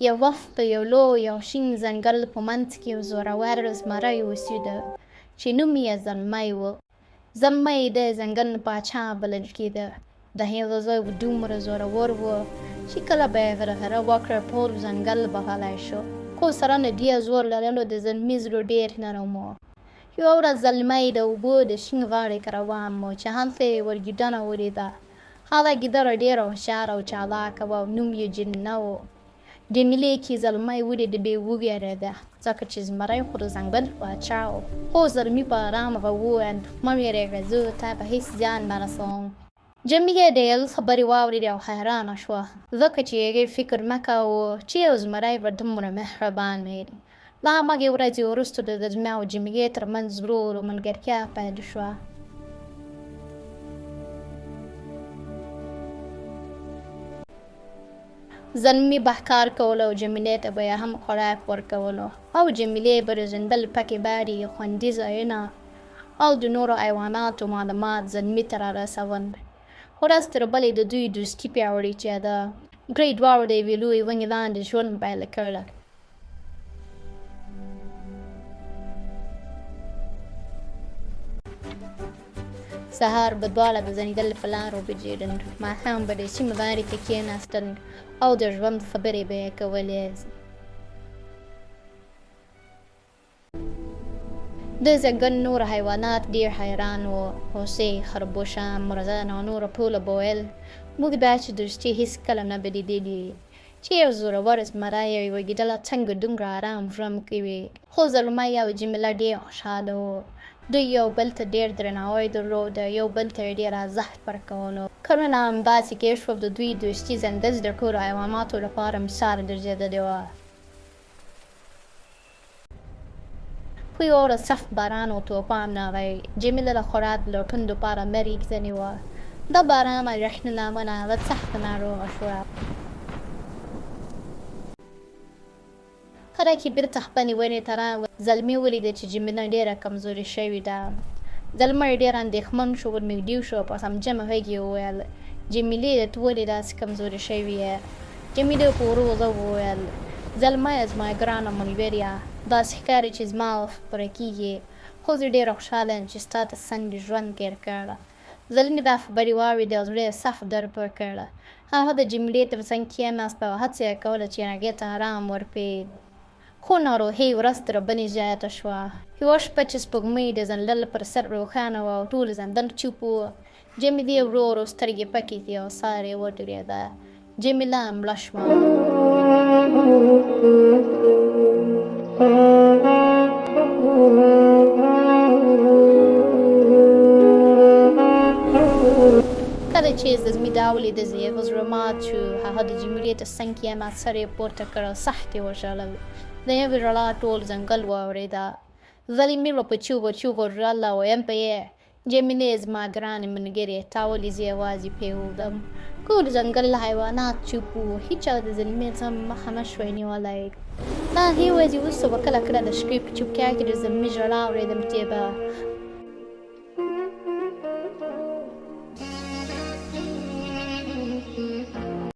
یو وخت د یو لوی او شین ځنګل په منځ کې یو زورور زمری اوسېده چې نوم یې زلمی و. زلمی د ځنګل پاچا بلل کېده. د هغه زوی دومره زورور و چې کله به یې غرغره وکړه، ټول ځنګل به غلی شو. خو سره له دې زور لرلو د زلمي زړه ډېر نرم و. یوه ورځ زلمی د اوبو د شین غاړې ته روان و چې هلته یې یوه ګیدړه ولیده. هغه ګیدړه ډېره هوښیاره او چالاکه وه او نوم یې جمیله و. جمیلې چې زلمی ولید بې ووېرېده، ځکه چې زمری خو د ځنګل پاچا و. خو زلمي په ارامه وویل: مه وېرېږه، زه تا ته هېڅ زیان نه رسوم. جمیلې د هغه خبرې واورېدې او حیرانه شوه، ځکه چې هغې فکر نه کاوه چې یو زمری به دومره مهربان وي. له هماغې ورځې وروسته د زلمي او جمیلې تر منځ ورو ورو ملګرتیا پیل شوه. زلمي به ښکار کولو او جمیلې ته به یې هم خوراک ورکولو، او جمیلې به د ځنګل پکې باري، خوندي ځایونه او د نورو حیواناتو معلومات زلمي ته رارسول. ورځ تر بلې د دوی دوستي پیاوړې کېده. دوی دواړو د یوې لویې ونې لاندې ژوند پیل کړ. سهار به دواړه د ځنګل په لارو ګرځېدل، ماښام به د سیند غاړې ته کېناستل او د ژوند خبرې به یې کولې. د ځنګل نور حیوانات ډېر حیران وو. هوسۍ، خربوشه، مرغان او نورو ټولو به ویل: موږ داسې دوستي هېڅکله نه ده لیدلې چې یو زورور زمری او یوه ګیدړه څنګه دومره ارام ژوند کوي. خو زلمی او جمیله ډېر خوشحاله وو. دوی یو بل ته ډېر درناوی درلود، یو بل ته یې ډېر ارزښت ورکولو. کلونه همداسې تېر شول، د دوی دوستي ځنګل د ټولو حیواناتو لپاره مثال ګرځېدلې وه. په یوه ورځ سخت باران او توپان راغی. جمیله د خوراک د لټون لپاره لرې تللې وه. د باران او یخنۍ له امله هغه سخته ناروغه شوه. کله چې بېرته خپلې ونې ته راغله، زلمي ولیده چې جمیله ډېره کمزورې شوې ده. زلمی ډېر اندېښمن شو، ورنږدې شو او په غمجن غږ یې وویل: جمیلې، ته ولې داسې کمزورې شوې یې؟ جمیلې په ورو غږ وویل: زلمیه، زما ګرانه ملګریه، داسې ښکاري چې زما وخت پوره کېږي، خو زه ډېره خوشحاله یم چې ستا تر څنګ ژوند تېر کړ. زلمي دا خبرې واورېدې او زړه یې سخت درد وکړ. هغه د جمیلې تر څنګ کېناست او هڅه یې کوله چې هغې ته ارام ورکړي. خو ناروغي ورځ تر بلې زیاته شوه. یوه شپه چې سپوږمۍ د ځنګل پر سر روښانه وه او ټول ځنګل چوپ و، جمیلې ورو ورو سترګې پکې کړې او ساه یې ودرېده. جمیله مړه شوه. کله چې زلمي دا ولیده، د هغه زړه مات شو. هغه د جمیلې تر څنګ کېناست، سر یې پورته کړ او سخت یې وژړل. د هغې ژړا ټول ځنګل واورېده. زلمي به په چیغو چیغو ژړل او ویل به یې: جمیلې، زما ګرانې ملګرې، تا ولې زه یوازې پرېښودم؟ ټول ځنګل حیوانات چوپ وو، هیچا د زلمي غم مخه نه شوای نیولی. له هغې ورځې وروسته به کله کله د شپې په چوپتیا کې د زلمي ژړا اورېدل کېده.